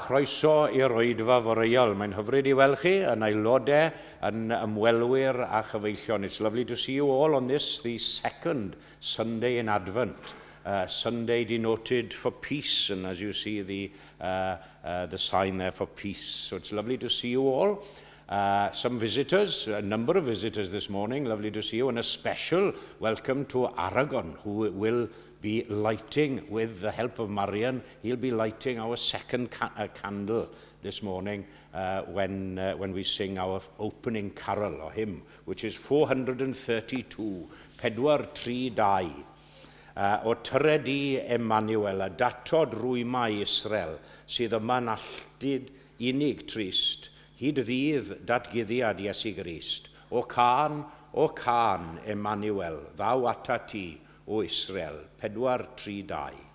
chroeso i'r oedfa foreol. Mae'n hyfryd i weld chi yn aelodau, yn ymwelwyr a chyfeillion. It's lovely to see you all on this, the second Sunday in Advent. Sunday denoted for peace, and as you see the sign there for peace. So it's lovely to see you all. Some visitors, a number of visitors this morning, lovely to see you, and a special welcome to Aragon, who will be lighting, with the help of Marion, he'll be lighting our second candle this morning when we sing our opening carol or hymn, which is 432, pedwar tri dau. O tyred di Emmanuel, a datod rwymau Israel, sydd yma'n alltud unig trist, hyd ddydd datguddiad Iesu Grist. O cân, Emmanuel, ddaw ata ti, o Israel, 432.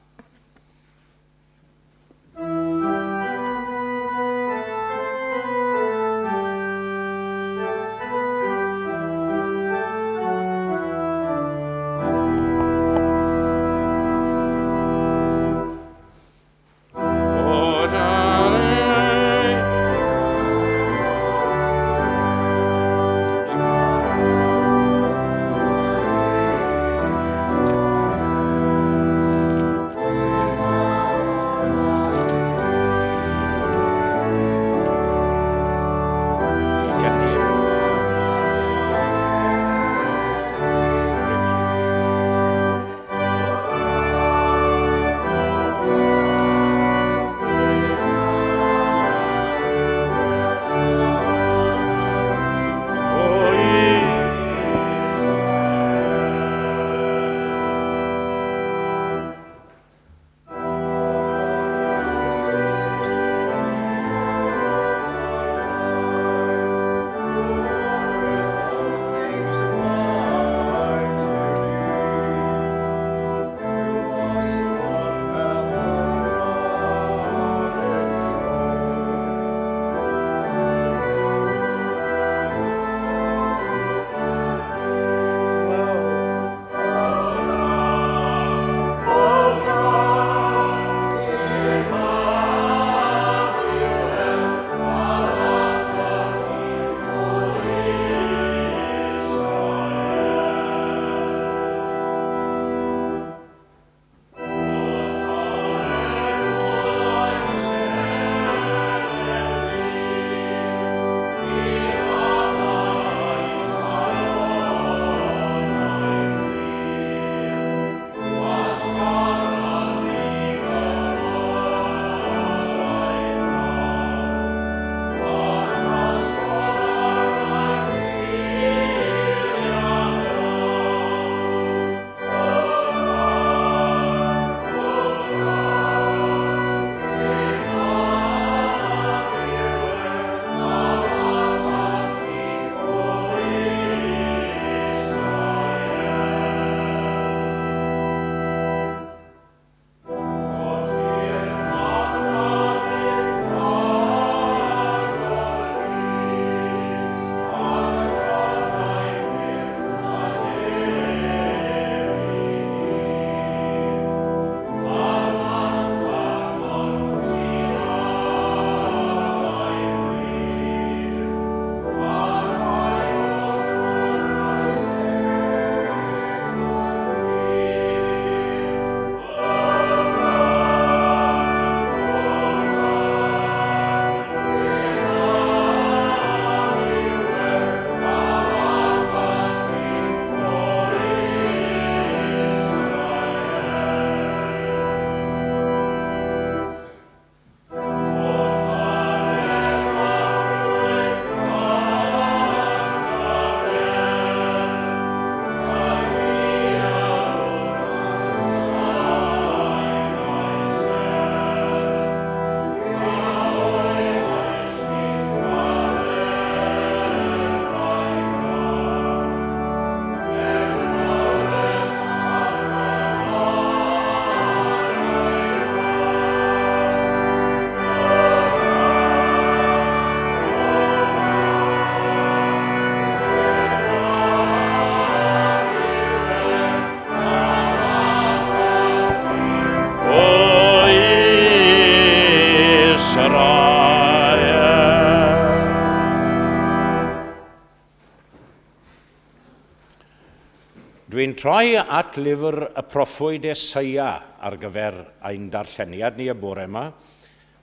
Dwi'n troi at lyfr y proffwyd Eseia ar gyfer ein darlleniad ni y bore yma.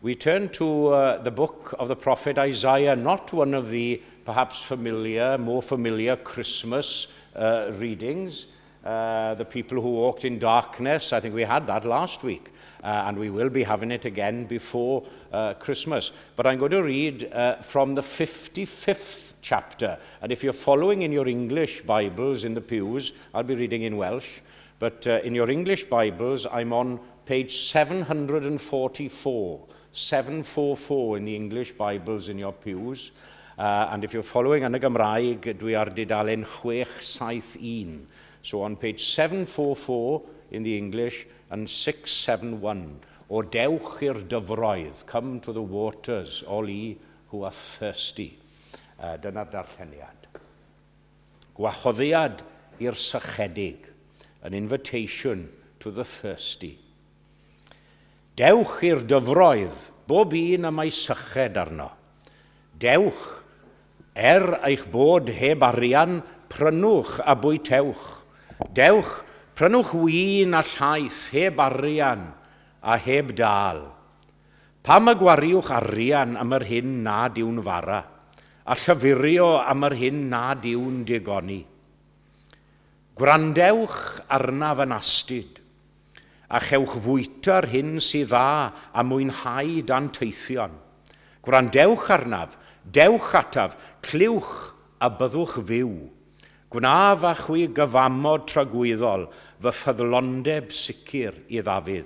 We turn to the book of the prophet Isaiah, not one of the perhaps familiar, more familiar Christmas readings. The people who walked in darkness, I think we had that last week, and we will be having it again before Christmas. But I'm going to read from the 55th chapter. And if you're following in your English Bibles in the pews, I'll be reading in Welsh, but in your English Bibles, I'm on page 744, 744 in the English Bibles in your pews. And if you're following yn y Gymraeg, dwi ar dudalen 671. So on page 744 in the English and 671. O dewch i'r dyfroedd, come to the waters, all ye who are thirsty. Dyna'r darlleniad. Gwahoddiad i'r sychedig, an invitation to the thirsty. Dewch i'r dyfroedd, bob un y mae syched arno. Dewch, eich bod heb arian, prynwch a bwytewch. Dewch, prynwch win a llaeth heb arian a heb dâl. Pam y gwariwch arian am yr hyn nad yw'n fara, a llyfurio am yr hyn nad yw'n digoni? Gwrandewch arnaf yn astud, a chewch fwyta'r hyn sydd dda a mwynhau danteithion. Gwrandewch arnaf, dewch ataf, clywch a byddwch fyw. Gwnaf â chwi gyfamod tragwyddol, fy ffyddlondeb sicr i Ddafydd.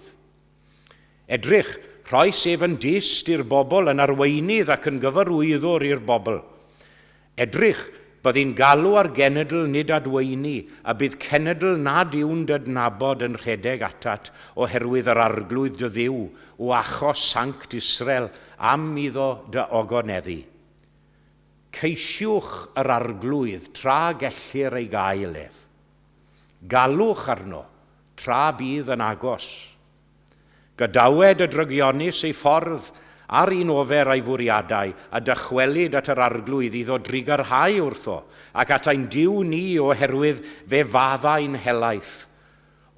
Edrych, rhois ef yn dyst i'r bobl, yn arweinydd ac yn gyfarwyddwr i'r bobl. Edrych, byddi'n galw ar genedl nid adweini, a bydd cenedl nad yw'n dydnabod yn rhedeg atat oherwydd yr Arglwydd dy Dduw, o achos Sanct Israel, am iddo dy ogoneddu. Ceisiwch yr Arglwydd tra gellir ei gael ef. Galwch arno tra bydd yn agos. Gadawed y drygionus ei ffordd a'r un ofer a'i fwriadau, a dychwelyd at yr Arglwydd iddo drugarhau wrtho, ac at ein Duw ni oherwydd fe faddau'n helaeth.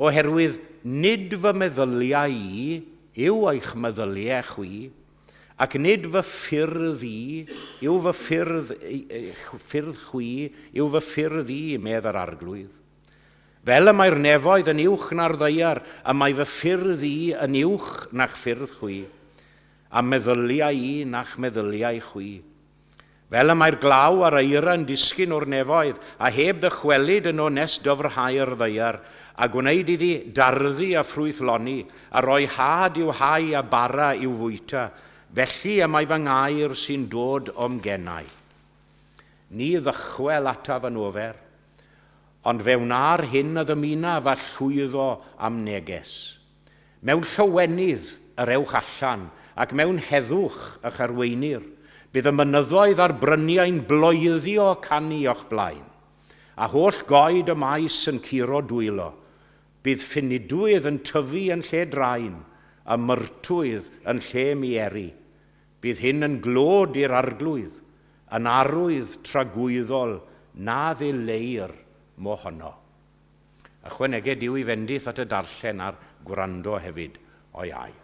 Oherwydd nid fy meddyliau i yw eich meddyliau chwi, ac nid fy ffyrdd i yw fy ffyrdd chwi yw fy ffyrdd i, medd yr Arglwydd. Fel y mae'r nefoedd yn uwch na'r ddaear, y mae fy ffyrdd i yn uwch na'ch ffyrdd chwi, a meddyliau i na'ch meddyliau chwi. Fel y mae'r glaw a'r eira yn disgyn o'r nefoedd, a heb ddychwelyd yno nes dyfrhau'r ddaear, a gwneud iddi darddu a ffrwythloni, a roi had i'w hau a bara i'w fwyta, felly y mae fy ngair sy'n dod o'm genau. Ni ddychwel ataf yn ofer, ond fe wna'r hyn a ddymunaf a llwyddo am neges. Mewn llawenydd yr ewch allan, ac mewn heddwch y'ch arweinir. Bydd y mynyddoedd a'r bryniau'n bloeddio canu o'ch blaen, a holl goed y maes yn curo dwylo. Bydd ffinidwydd yn tyfu yn lle drain, a myrtwydd yn lle mieri. Bydd hyn yn glod i'r Arglwydd, yn arwydd tragwyddol na ddileir mohono. Ychwaneged Duw ei fendith at y darllen a'r gwrando hefyd o'i air.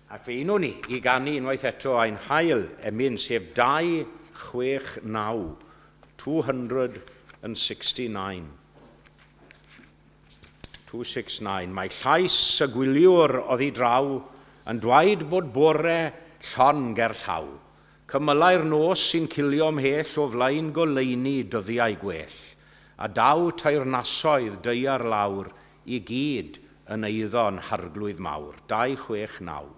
Ac fe unwn ni i ganu unwaith eto ein hail emyn, sef 269, 269. 269. Mae llais y gwyliwr oddi draw yn dweud bod bore llon ger llaw. Cymylau'r nos sy'n cilio ymhell o flaen goleuni dyddiau gwell, a daw teyrnasoedd daear lawr i gyd yn eiddo'n Harglwydd mawr. 269.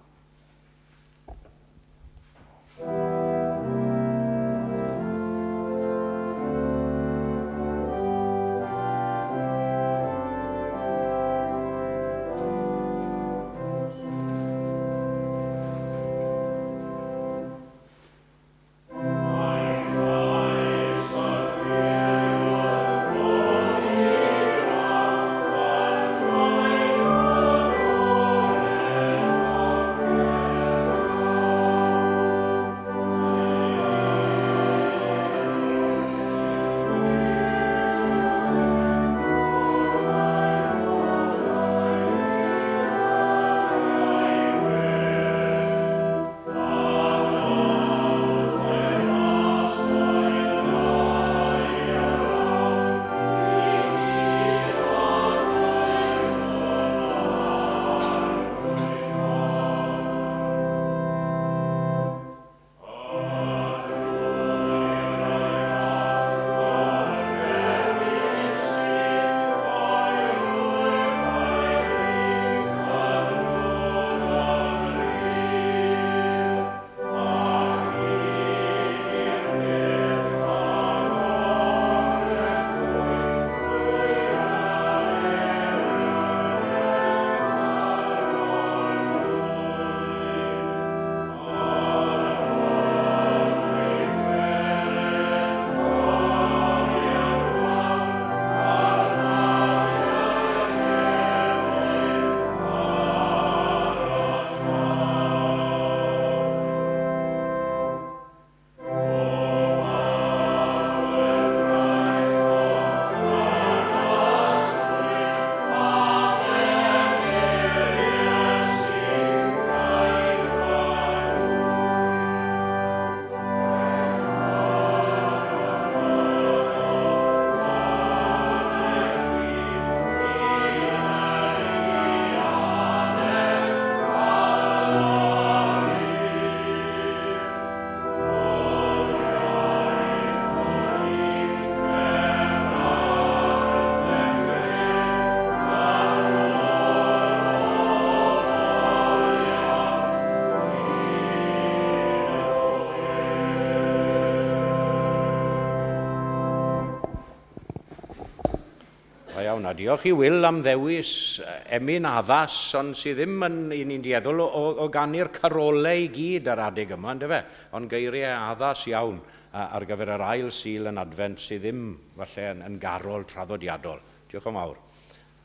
Da iawn, a diolch i Will am ddewis emyn addas, ond sydd ddim yn, i ni'n dueddol o ganu'r carolau i gyd ar adeg yma, yndyfe? Ond geiriau addas iawn ar gyfer yr ail Sul yn Adfent sydd ddim falle yn garol traddodiadol. Diolch yn fawr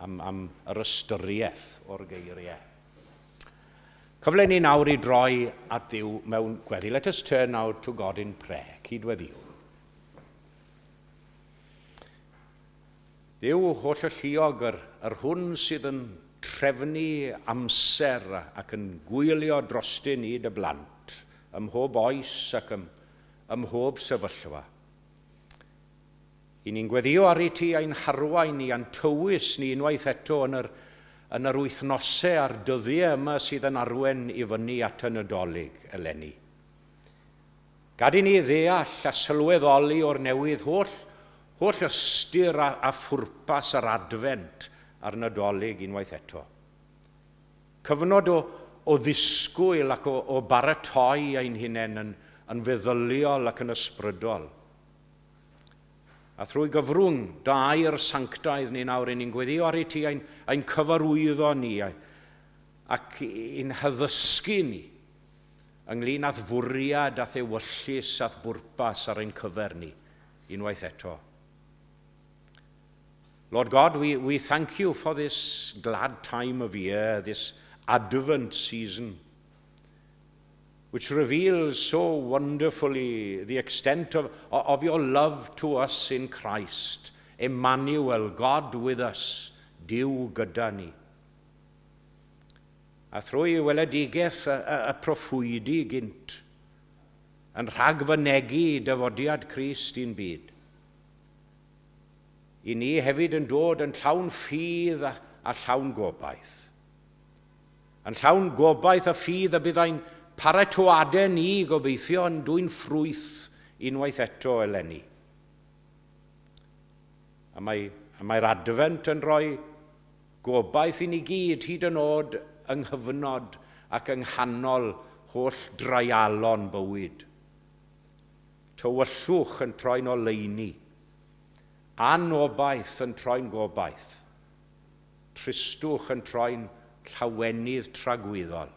am yr ystyriaeth o'r geiriau. Cyfle ni nawr i droi at Dduw mewn gweddi. Let us turn now to God in prayer. Cydweddïwn. Dduw hollalluog, yr hwn sydd yn trefnu amser ac yn gwylio drostyn ni dy blant, ym mhob oes ac ym mhob sefyllfa. I ni'n gweddio ar i ti ein harwain ni a'n tywys ni unwaith eto yn yr wythnosau a'r dyddiau yma sydd yn arwain i fyny at y Nadolig eleni. Gad i ni ddeall a sylweddoli o'r newydd holl ystyr a phwrpas yr Adfent a'r Nadolig unwaith eto. Cyfnod o ddisgwyl ac o baratoi ein hunain yn feddyliol ac yn ysbrydol. A thrwy gyfrwng dy air sanctaidd ni nawr, ni'n gweddio ar i ti ein cyfarwyddo ni ac i'n haddysgu ni ynglyn â'th fwriad a'th ewyllys a'th bwrpas ar ein cyfer ni unwaith eto. Lord God, we thank you for this glad time of year, this Advent season, which reveals so wonderfully the extent of your love to us in Christ. Emmanuel, God with us, Duw gyda ni. A thrwy weledigaeth y proffwydi gynt, yn rhagfynegi dyfodiad Crist i'n byd. I ni hefyd yn dod yn llawn ffydd a llawn gobaith. Yn llawn gobaith a ffydd y byddai'n paratoadau ni gobeithio yn dwyn ffrwyth unwaith eto eleni. A mae'r Adfent yn rhoi gobaith i ni gyd hyd yn oed yng nghyfnod ac yng nghanol holl dreialon bywyd. Tywyllwch yn troi'n oleuni, anobaith yn troi'n gobaith, tristwch yn troi'n llawenydd tragwyddol.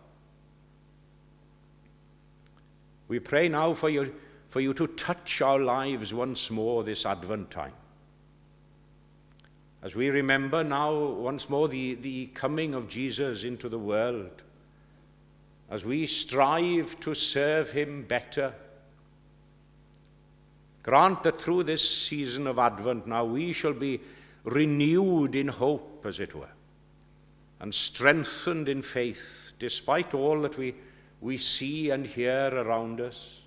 We pray now for you to touch our lives once more this Advent time. As we remember now once more the coming of Jesus into the world, as we strive to serve him better, grant that through this season of Advent now we shall be renewed in hope, as it were, and strengthened in faith, despite all that we see and hear around us.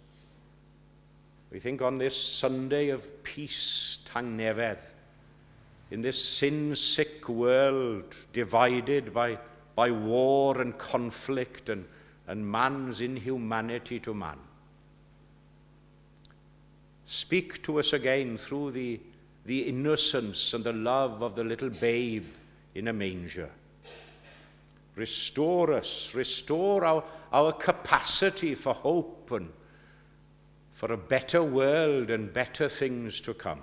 We think on this Sunday of peace, Tangnefedd, in this sin-sick world divided by war and conflict and man's inhumanity to man. Speak to us again through the innocence and the love of the little babe in a manger. Restore us, restore our capacity for hope and for a better world and better things to come.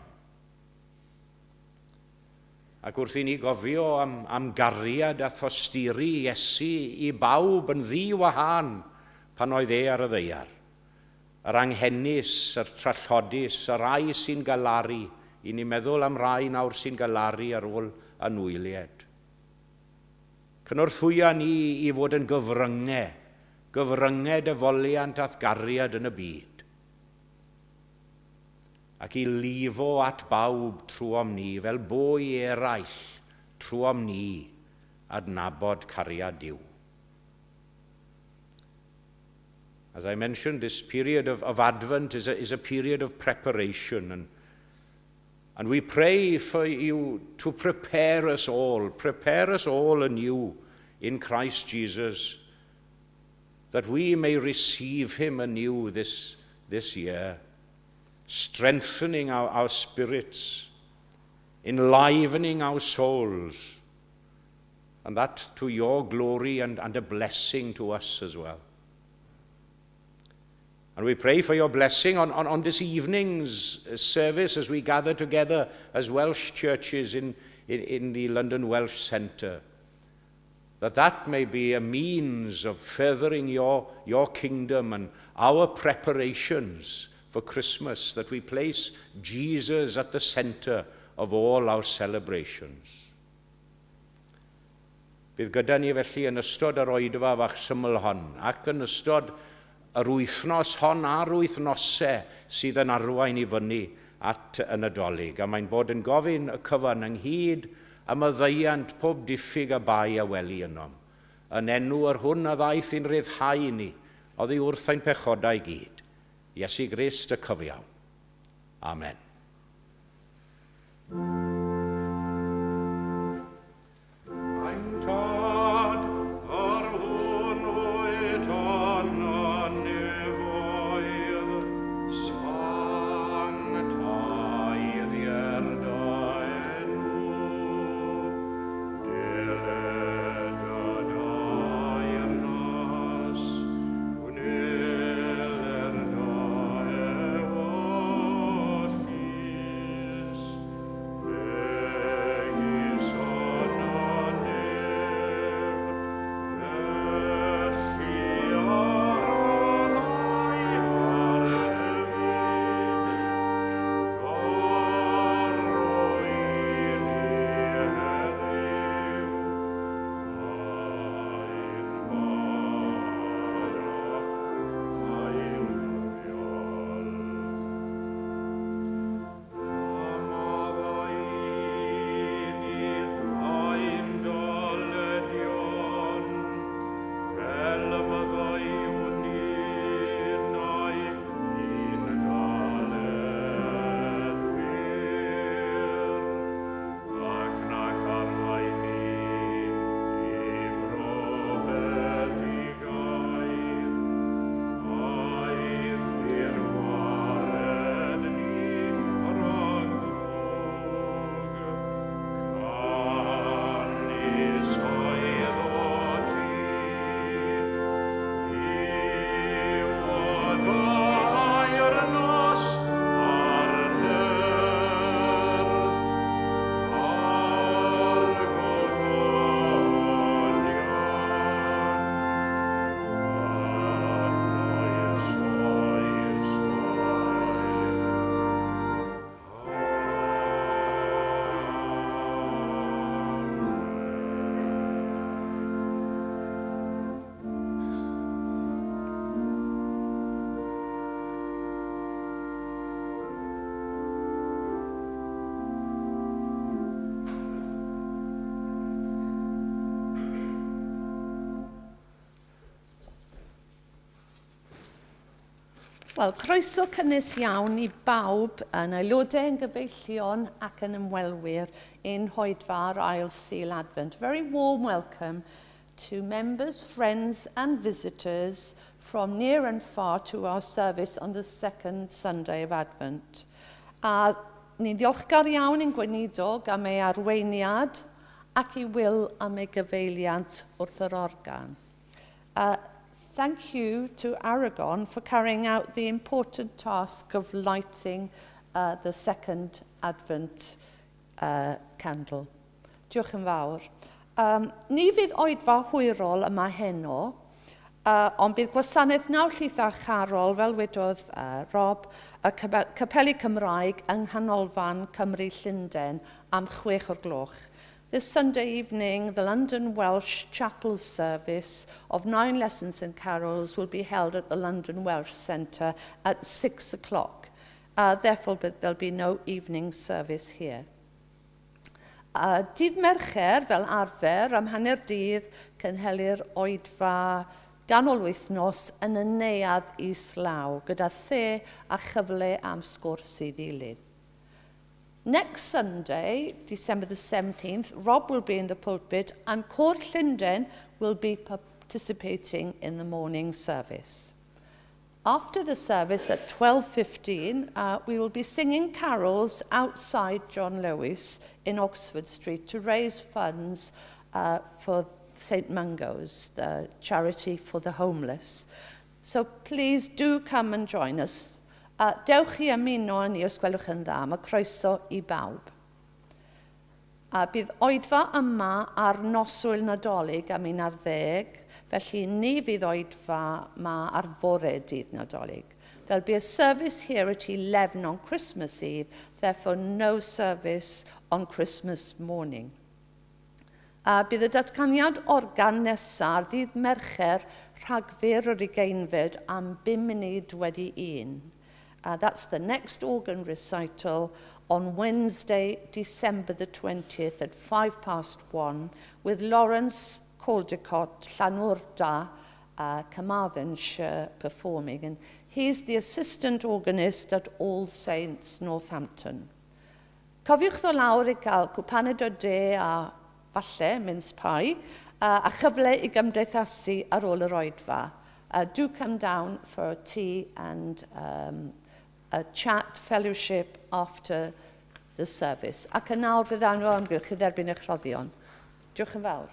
Ac wrth i ni gofio am gariad a thosturi Iesu i bawb yn ddiwahân pan oedd e ar y ddaear. Yr anghenus, yr trallodus, y rai sy'n galaru, i ni meddwl am rai nawr sy'n galaru ar ôl anwyliaid. Cynorthwya ni i fod yn gyfryngau, gyfryngau dy foliant a'th gariad yn y byd. Ac i lifo at bawb trwom ni, fel bo i eraill trwom ni adnabod cariad Duw. As I mentioned, this period of Advent is a period of preparation, and we pray for you to prepare us all, prepare us all anew in Christ Jesus, that we may receive him anew this year, strengthening our spirits, enlivening our souls, and that to your glory and a blessing to us as well. And we pray for your blessing on this evening's service as we gather together as Welsh churches in, in the London Welsh Centre. That that may be a means of furthering your kingdom and our preparations for Christmas, that we place Jesus at the centre of all our celebrations. Bydd gyda ni felly yn ystod yr oedfa fach syml hon ac yn ystod yr wythnos hon a'r wythnosau sydd yn arwain i fyny at y Nadolig. A mae'n bod yn gofyn y cyfan ynghyd a maddeuant pob diffyg a bai a weli ynom. Yn enw yr hwn a ddaeth i'n rhyddhau ni, oddi wrth ein pechodau gyd. Iesu Grist y cyfiawn. Amen. Ein Tad, yr hwn wyt yn y nefoedd, sancteiddier dy enw. Deled dy deyrnas, gwneler dy ewyllys, megis yn y nef, felly ar y ddaear hefyd. Dy roi i ni heddiw, ein bara beunyddiol. A maddau i ni ein dyledion, fel y maddeuwn ninnau i'n dyledwyr. Ac nac arwain ni i brofedigaeth, eithr gwared ni rhag ddrwg. Canys eiddo ti yw y deyrnas a'r nerth a'r gogoniant yn oes oesau. Wel, croeso cynnes iawn i bawb yn aelodau, yn gyfeillion ac yn ymwelwyr i'n hoedfa ar ail Sul Advent. Very warm welcome to members, friends and visitors from near and far to our service on the second Sunday of Advent. A ni'n ddiolchgar iawn i'n gweinidog am ei arweiniad ac i Will am ei gyfeiliant wrth yr organ. Thank you to Aragon for carrying out the important task of lighting the second Advent candle. Diolch yn fawr. Ni fydd oedfa hwyrol yma heno, ond bydd gwasanaeth nawllith a charol, fel wedodd Rob, y Capeli Cymraeg yng Nghanolfan Cymru Llundain am 6 o'r gloch. This Sunday evening, the London Welsh Chapel service of 9 lessons and carols will be held at the London Welsh Centre at 6 o'clock. Therefore, there'll be no evening service here. Dydd Mercher, fel arfer, am hanner dydd, cynhelir oedfa ganol wythnos yn y neuadd islaw, gyda the a chyfle am sgwrs i ddilyn. Next Sunday, December the 17th, Rob will be in the pulpit and Côr Llundain will be participating in the morning service. After the service at 12:15, we will be singing carols outside John Lewis in Oxford Street to raise funds for St Mungo's, the charity for the homeless. So please do come and join us. Dewch i ymuno â ni os gwelwch yn dda. Mae croeso i bawb. A bydd oedfa yma ar noswyl Nadolig am 11, felly ni fydd oedfa yma ar fore dydd Nadolig. There'll be a service here at 11 on Christmas Eve, therefore no service on Christmas morning. A bydd y datganiad organ nesaf ddydd Mercher Rhagfyr yr 20fed am 1:05. That's the next organ recital on Wednesday, December the 20th at 1:05 with Lawrence Caldicott, Llanwrda, Carmarthenshire, performing. And he's the assistant organist at All Saints, Northampton. Cofiwch ddod lawr i gael cwpaned o de a falle mince pie, a chyfle i gymdeithasu ar ôl yr oedfa. Do come down for tea and a chat fellowship after the service. Ac yn nawr fydd nhw amgylch i dderbyn eich rhoddion. Diolch yn fawr.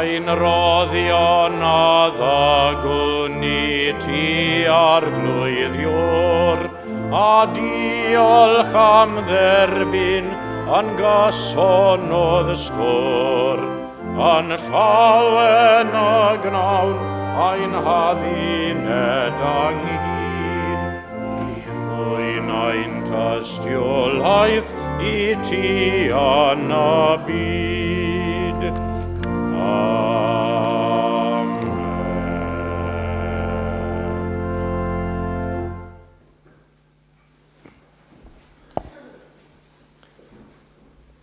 Ein roddion a ddygwn i ti Arglwydd Iôr, a diolch am dderbyn yn gyson o ddysgwr, yn llawen y gnawn ein hadduned ynghyd, i ddwyn ein tystiolaeth i ti yn y byd. Amen.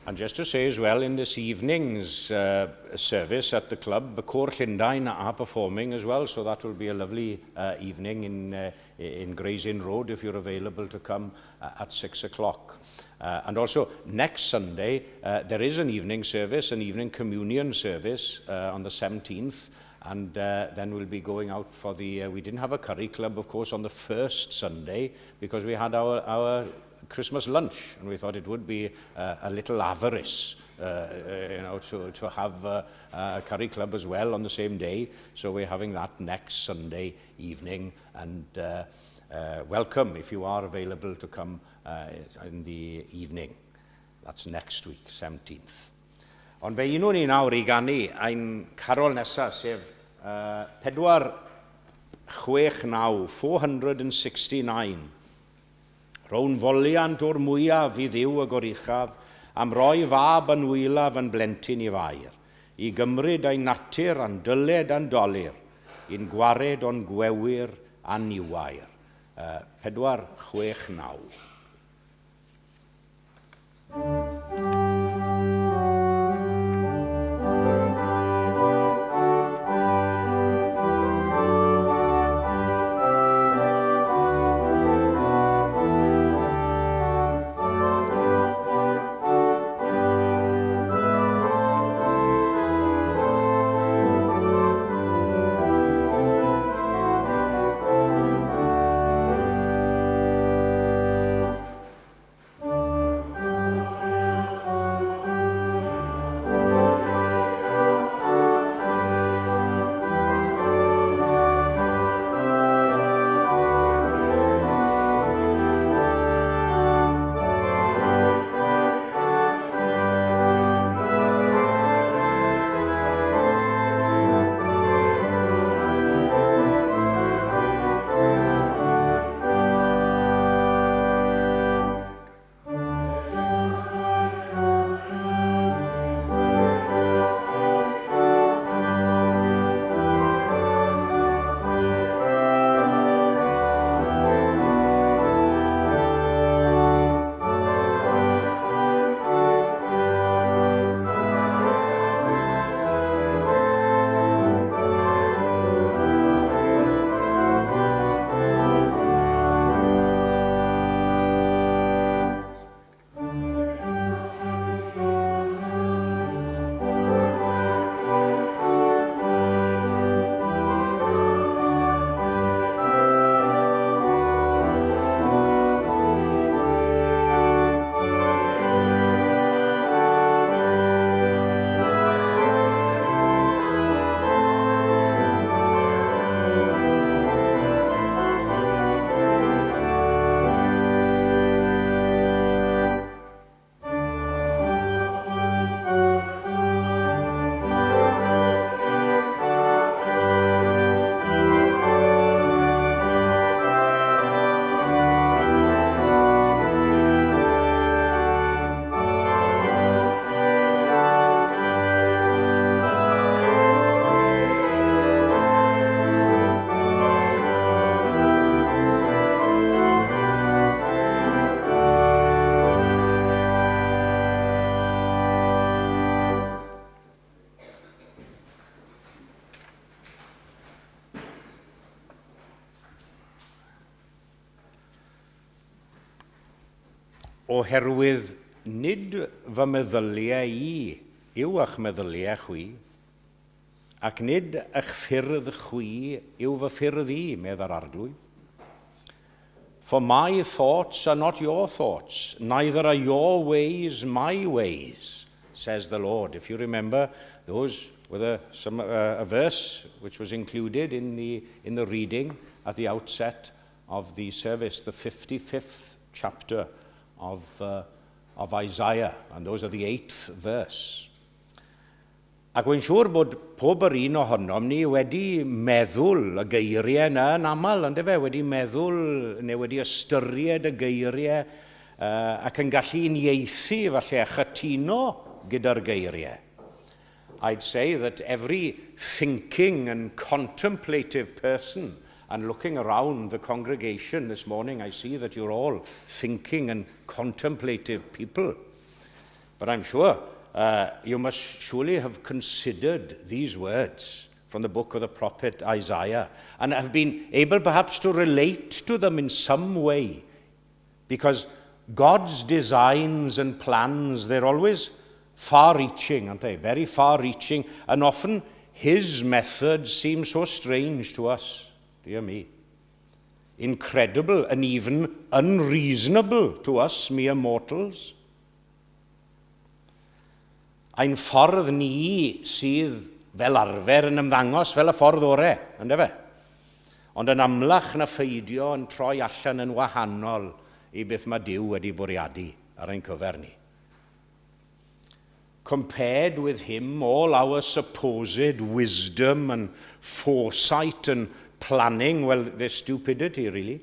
And just to say as well, in this evening's service at the club, the Côr Llundain are performing as well, so that will be a lovely evening in Gray's Inn Road if you're available to come at 6 o'clock. And also, next Sunday, there is an evening service, an evening communion service on the 17th, and then we'll be going out for the... we didn't have a curry club, of course, on the first Sunday, because we had our Christmas lunch, and we thought it would be a little avarice, you know, to have a curry club as well on the same day. So we're having that next Sunday evening, and welcome if you are available to come in the evening. That's next week, 17th. Ond fe unwn ni nawr i ganu ein carol nesaf, sef 469, 469. Rown foliant o'r mwyaf i Dduw y goruchaf, am roi fab yn wylaf yn blentyn i Fair, i gymryd ein natur a'n dyled a'n dolur, i'n gwared o'n gwewyr a'n niwair. 469. Oherwydd nid fy meddyliau i yw eich meddyliau chwi, ac nid eich ffyrdd chwi yw fy ffyrdd i, medd yr Arglwydd. For my thoughts are not your thoughts, neither are your ways my ways, says the Lord. If you remember, those were a verse which was included in the reading at the outset of the service, the 55th chapter of Isaiah, and those are the eighth verse. Ac wy'n siŵr bod pob yr un ohonom ni wedi meddwl y geiriau yna yn aml, on'd ife? Wedi meddwl neu wedi ystyried y geiriau ac yn gallu uniaethu falle a chytuno gyda'r geiriau. I'd say that every thinking and contemplative person, and looking around the congregation this morning, I see that you're all thinking and contemplative people. But I'm sure you must surely have considered these words from the book of the prophet Isaiah and have been able perhaps to relate to them in some way. Because God's designs and plans, they're always far-reaching, aren't they? Very far-reaching. And often his methods seem so strange to us. Dear me. Incredible and even unreasonable to us mere mortals. Ein ffordd ni sydd fel arfer yn ymddangos fel y ffordd orau, on'd ife? Ond yn amlach na pheidio yn troi allan yn wahanol i beth mae Duw wedi bwriadu ar ein cyfer ni. Compared with him, all our supposed wisdom and foresight and planning, well, they're stupidity, really.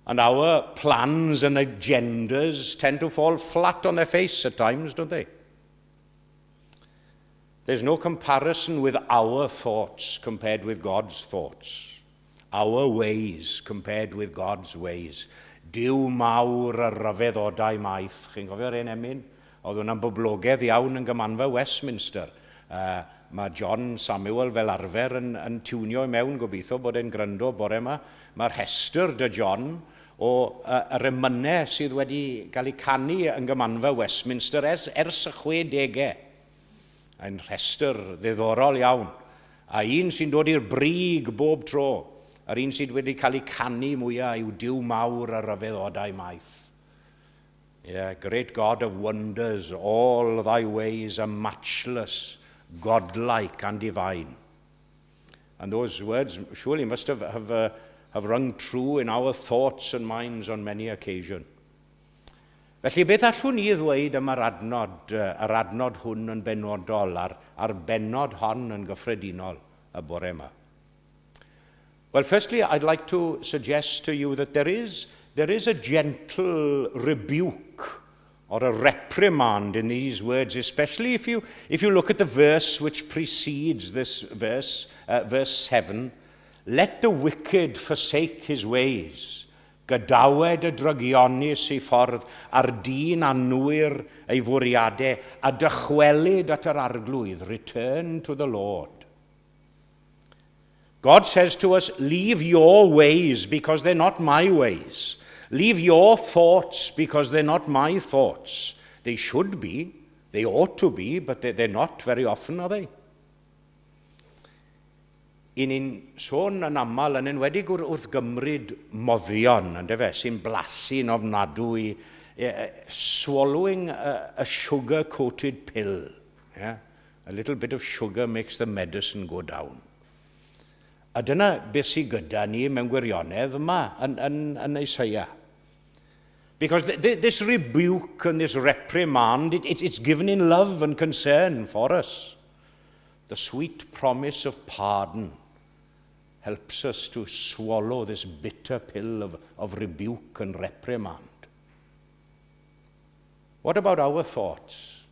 And our plans and agendas tend to fall flat on their face at times, don't they? There's no comparison with our thoughts compared with God's thoughts. Our ways compared with God's ways. Duw mawr a rhyfeddodau maith. Chi'n cofio'r un emyn? Oedd hwnna'n boblogaidd iawn yn gymanfa Westminster. Mae John Samuel fel arfer yn tiwnio i mewn, gobeithio bod e'n gryndo bore yma. Mae rhestr 'da John o yr emynau sydd wedi cael eu canu yn gymanfa Westminster ers y 60au. Yn rhestr ddiddorol iawn. A un sy'n dod i'r brig bob tro, yr un sydd wedi cael ei canu mwyaf yw Duw mawr a rhyfeddodau maith. Yeah, great God of wonders, all thy ways are matchless, godlike and divine. And those words surely must have rung true in our thoughts and minds on many occasions. Felly beth allwn ni ddweud am yr adnod hwn yn benodol a'r bennod hon yn gyffredinol y bore yma? Well, firstly, I'd like to suggest to you that there is a gentle rebuke or a reprimand in these words, especially if you look at the verse which precedes this verse, verse 7. "Let the wicked forsake his ways. Gadawed y drygionus ei ffordd a'r dyn anwir ei fwriadau a dychwelyd at yr Arglwydd." Return to the Lord. God says to us, "Leave your ways because they're not my ways. Leave your thoughts because they're not my thoughts." They should be, they ought to be, but they're not very often, are they? I ni'n sôn yn aml, yn enwedig wrth gymryd moddion, on'd ife, sy'n blasu'n ofnadwy, swallowing a sugar-coated pill. Yeah? A little bit of sugar makes the medicine go down. A dyna beth sydd gyda ni mewn gwirionedd yma yn Isaia. Because this rebuke and this reprimand, it's given in love and concern for us. The sweet promise of pardon helps us to swallow this bitter pill of rebuke and reprimand. What about our thoughts?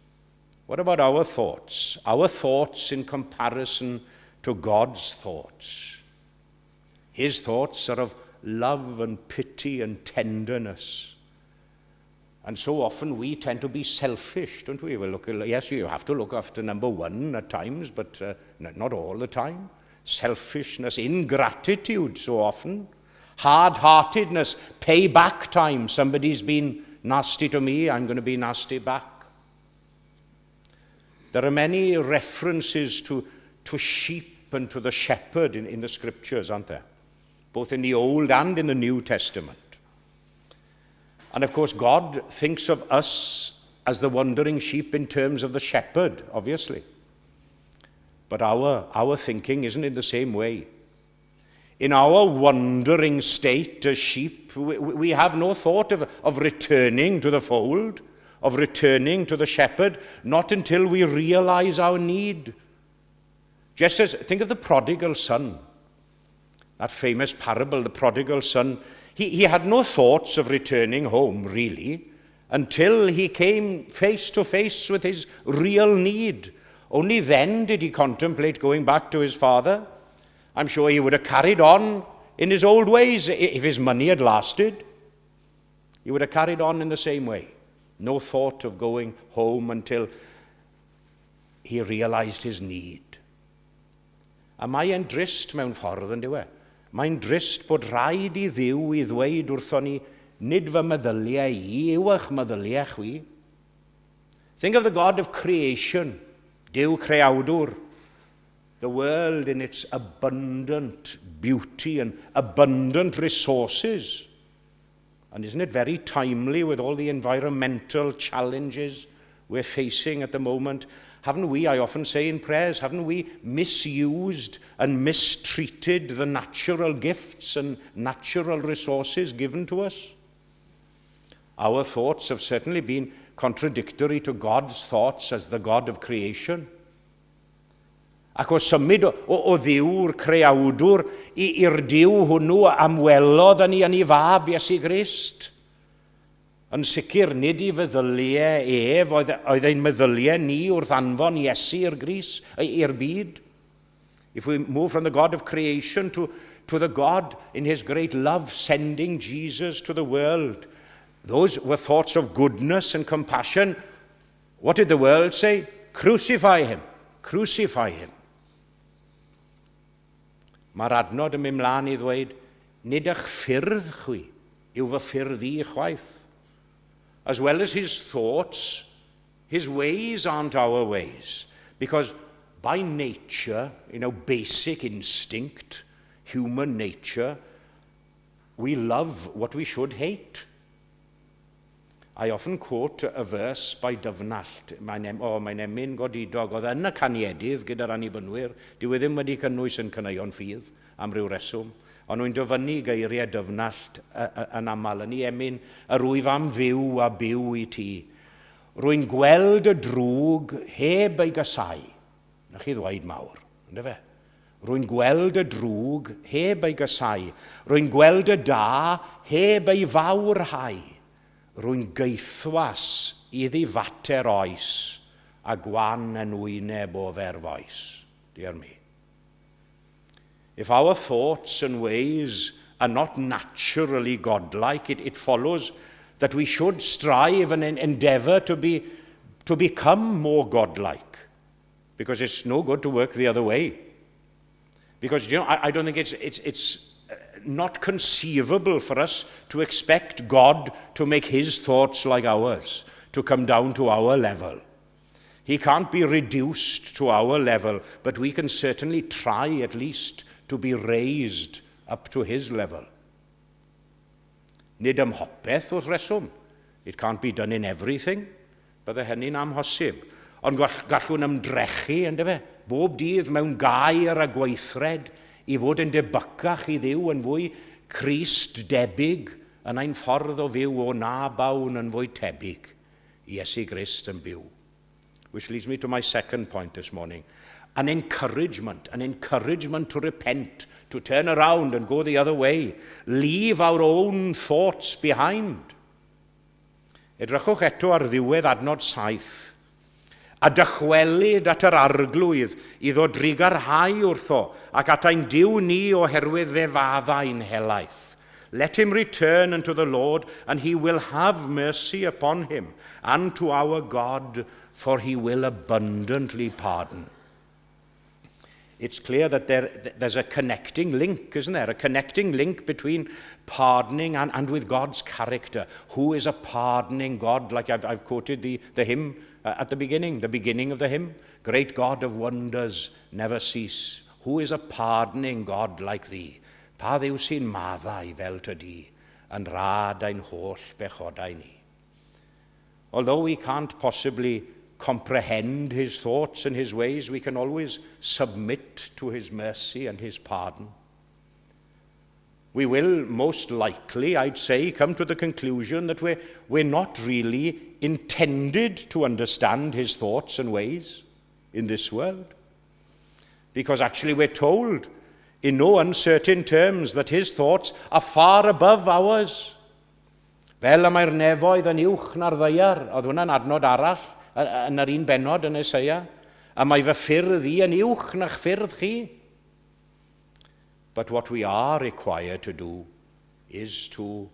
What about our thoughts? Our thoughts in comparison to God's thoughts. His thoughts are of love and pity and tenderness. And so often we tend to be selfish, don't we? Well, look, yes, you have to look after number one at times, but not all the time. Selfishness, ingratitude so often, hard-heartedness, payback time. Somebody's been nasty to me, I'm going to be nasty back. There are many references to sheep and to the shepherd in the scriptures, aren't there? Both in the Old and in the New Testament. And of course, God thinks of us as the wandering sheep in terms of the shepherd, obviously. But our thinking isn't in the same way. In our wandering state as sheep, we have no thought of returning to the fold, of returning to the shepherd, not until we realize our need. Just as, think of the prodigal son, that famous parable, the prodigal son. He had no thoughts of returning home, really, until he came face to face with his real need. Only then did he contemplate going back to his father. I'm sure he would have carried on in his old ways if his money had lasted. He would have carried on in the same way. No thought of going home until he realized his need. A mae e'n drist mewn ffordd, yn dyw e? Mae'n drist bod rhaid i Dduw i ddweud wrthon ni, "Nid fy meddyliau i yw eich meddyliau chwi." Think of the God of creation, Duw creawdwr, the world in its abundant beauty and abundant resources. And isn't it very timely with all the environmental challenges we're facing at the moment? Haven't we, I often say in prayers, haven't we misused and mistreated the natural gifts and natural resources given to us? Our thoughts have certainly been contradictory to God's thoughts as the God of creation. Ac o symud o Dduw'r creawdwr i'r Duw hwnnw ymwelodd â ni yn ei fab Iesu Grist. Yn sicr, nid ei feddyliau ef oedd ein meddyliau ni wrth anfon Iesu i'r groes, i'r byd. If we move from the God of creation to the God in his great love sending Jesus to the world, those were thoughts of goodness and compassion. What did the world say? "Crucify him! Crucify him!" Mae'r adnod yn mynd mlaen i ddweud, "Nid eich ffyrdd chwi yw fy ffyrdd i chwaith." As well as his thoughts, his ways aren't our ways. Because by nature, basic instinct, human nature, we love what we should hate. I often quote a verse by Dyfnallt. Mae'n emyn godidog. Oedd yn y Caniedydd gyda'r Annibynwyr. Dyw e ddim wedi cynnwys yn Caneuon Ffydd am ryw reswm. Ond nhw'n dyfynnu geiriau Dyfnallt yn aml. Yn ei emyn, "Yr wyf am fyw a byw i ti. Rwy'n gweld y drwg heb ei gasáu." Na chi ddweud mawr, ynddo fe? "Rwy'n gweld y drwg heb ei gasáu. Rwy'n gweld y da heb ei fawrhau. Rwy'n gaethwas i ddifater oes a gwan yn wyneb ofer foes." Dear me. If our thoughts and ways are not naturally godlike, it follows that we should strive and endeavour to become more godlike. Because it's no good to work the other way. Because I don't think it's not conceivable for us to expect God to make his thoughts like ours, to come down to our level. He can't be reduced to our level, but we can certainly try at least to be raised up to his level. Nid ym mhopeth wrth reswm. It can't be done in everything. Bydde hynny'n amhosib. Ond gallwn ymdrechu, ynddo fe? Bob dydd mewn gair a gweithred i fod yn debycach i Dduw, yn fwy Crist debyg yn ein ffordd o fyw, o na bawn yn fwy tebyg i Iesu Grist yn byw. Which leads me to my second point this morning. An encouragement to repent, to turn around and go the other way. Leave our own thoughts behind. Edrychwch eto ar ddiwedd adnod 7. "A dychwelyd at yr Arglwydd iddo drugarhau wrtho ac at ein Duw ni oherwydd fe faddau'n helaeth." Let him return unto the Lord, and he will have mercy upon him, and to our God, for he will abundantly pardon. It's clear that there's a connecting link, isn't there? A connecting link between pardoning and with God's character. Who is a pardoning God? Like I've quoted the hymn at the beginning of the hymn. Great God of wonders, never cease. Who is a pardoning God like thee? Pa Dduw sy'n maddau fel tydi, yn rhad ein holl bechodau ni. Although we can't possibly comprehend his thoughts and his ways, we can always submit to his mercy and his pardon. We will most likely, I'd say, come to the conclusion that we're not really intended to understand his thoughts and ways in this world. Because actually we're told in no uncertain terms that his thoughts are far above ours. Fel y mae'r nefoedd yn uwch na'r ddaear, oedd hwnna'n adnod arall yn yr un bennod yn Eseia, a mae fy ffyrdd i yn uwch na'ch ffyrdd chi. But what we are required to do is to,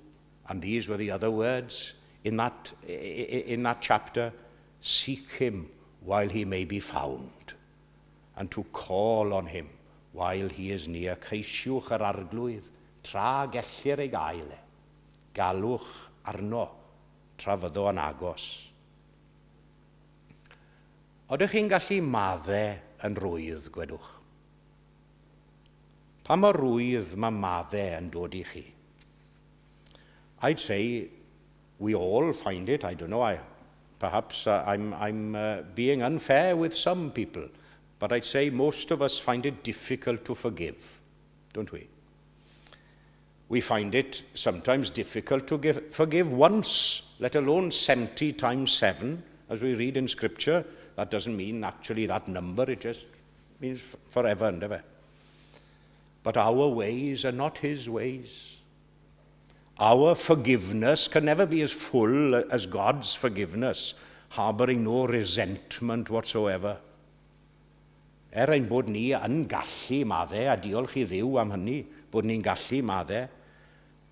and these were the other words in that chapter, seek him while he may be found, and to call on him while he is near. Ceisiwch yr Arglwydd tra gellir ei gael e. Galwch arno tra fyddo yn agos. Odych chi'n gallu maddau yn rwydd, gwedwch? Pa mor rwydd mae maddau yn dod i chi? I'd say we all find it, I don't know, perhaps I'm being unfair with some people, but I'd say most of us find it difficult to forgive, don't we? We find it sometimes difficult to forgive once, let alone 70 times 7, as we read in Scripture. That doesn't mean actually that number, it just means forever and ever. But our ways are not his ways. Our forgiveness can never be as full as God's forgiveness, harbouring no resentment whatsoever. Er ein bod ni yn gallu maddau, a diolch i Dduw am hynny, bod ni'n gallu maddau,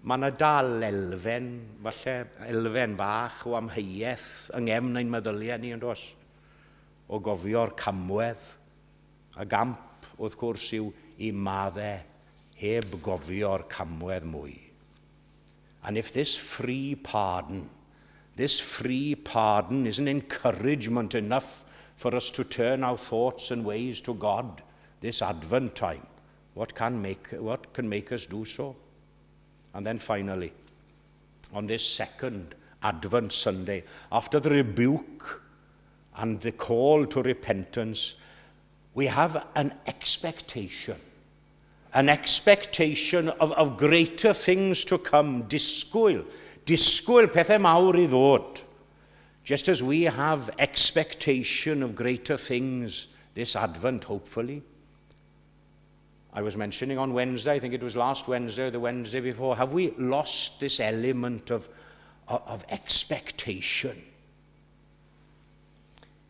mae yna dal elfen, falle elfen fach o amheuaeth yng nghefn ein meddyliau ni, yn does? O gofio'r camwedd. A gamp, wrth gwrs, yw i maddau heb gofio'r camwedd mwy. And if this free pardon is an encouragement enough for us to turn our thoughts and ways to God this Advent time, what can make us do so? And then finally, on this second Advent Sunday, after the rebuke and the call to repentance, we have an expectation. An expectation of greater things to come. Disgwyl. Disgwyl pethau mawr i ddod. Just as we have expectation of greater things this Advent, hopefully. I was mentioning on Wednesday, I think it was last Wednesday or the Wednesday before, have we lost this element of expectation?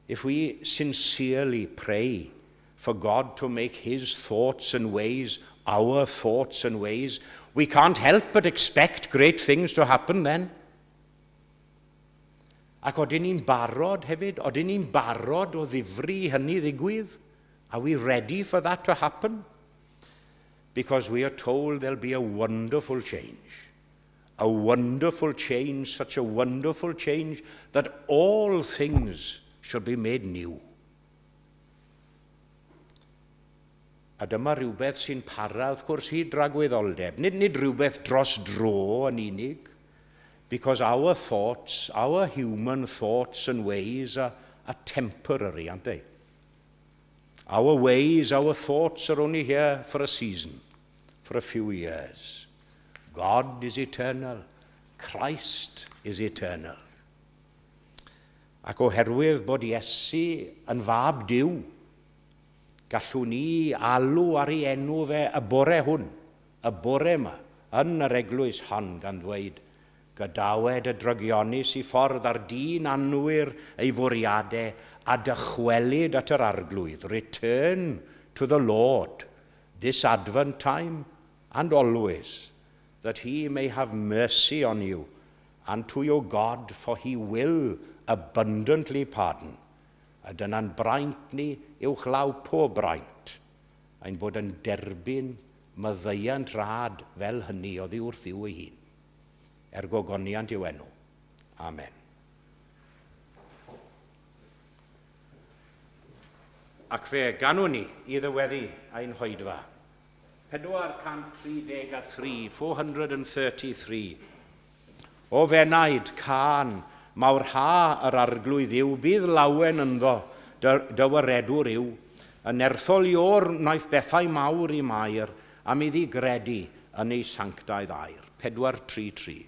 If we sincerely pray for God to make his thoughts and ways our thoughts and ways, we can't help but expect great things to happen then. Ac odyn ni'n barod hefyd, odyn ni'n barod o ddifri hynny ddigwydd? Are we ready for that to happen? Because we are told there'll be a wonderful change. A wonderful change, such a wonderful change that all things shall be made new. A dyma rhywbeth sy'n para, wrth gwrs, hyd dragwyddoldeb. Nid rhywbeth dros dro yn unig, because our thoughts, our human thoughts and ways are temporary, aren't they? Our ways, our thoughts are only here for a season, for a few years. God is eternal. Christ is eternal. Ac oherwydd bod Iesu yn Fab Duw, gallwn ni alw ar ei enw fe y bore hwn, y bore yma, yn yr eglwys hon, gan ddweud, "Gadawed y drygionus ei ffordd a'r dyn anwir ei fwriadau a dychwelyd at yr Arglwydd." Return to the Lord this Advent time and always, that he may have mercy on you and to your God, for he will abundantly pardon. A dyna'n braint ni uwchlaw pob braint. Ein bod yn derbyn maddeuant rhad fel hynny oddi wrth Dduw ei hun. Er gogoniant i'w enw. Amen. Ac fe ganwn ni i ddyweddu ein hoedfa. 433, 433. O f'enaid, cân, mawrha yr Arglwydd yw, bydd lawen ynddo, dy, dy waredwr yw. Y nerthol Iôr wnaeth bethau mawr i Mair, am iddi gredu yn ei sanctaidd air. 433.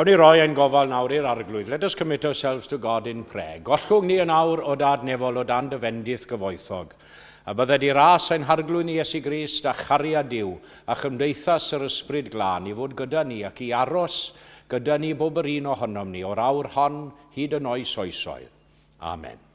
Gawn ni roi ein gofal nawr i'r Arglwydd. Let us commit ourselves to God in prayer. Gollwng ni yn awr o Dad nefol o dan dy fendith gyfoethog. A bydded i ras ein Harglwydd ni Iesu Grist a chariad Duw a chymdeithas yr Ysbryd Glân i fod gyda ni ac i aros gyda ni bob yr un ohonom ni o'r awr hon hyd yn oes oesoedd. Amen.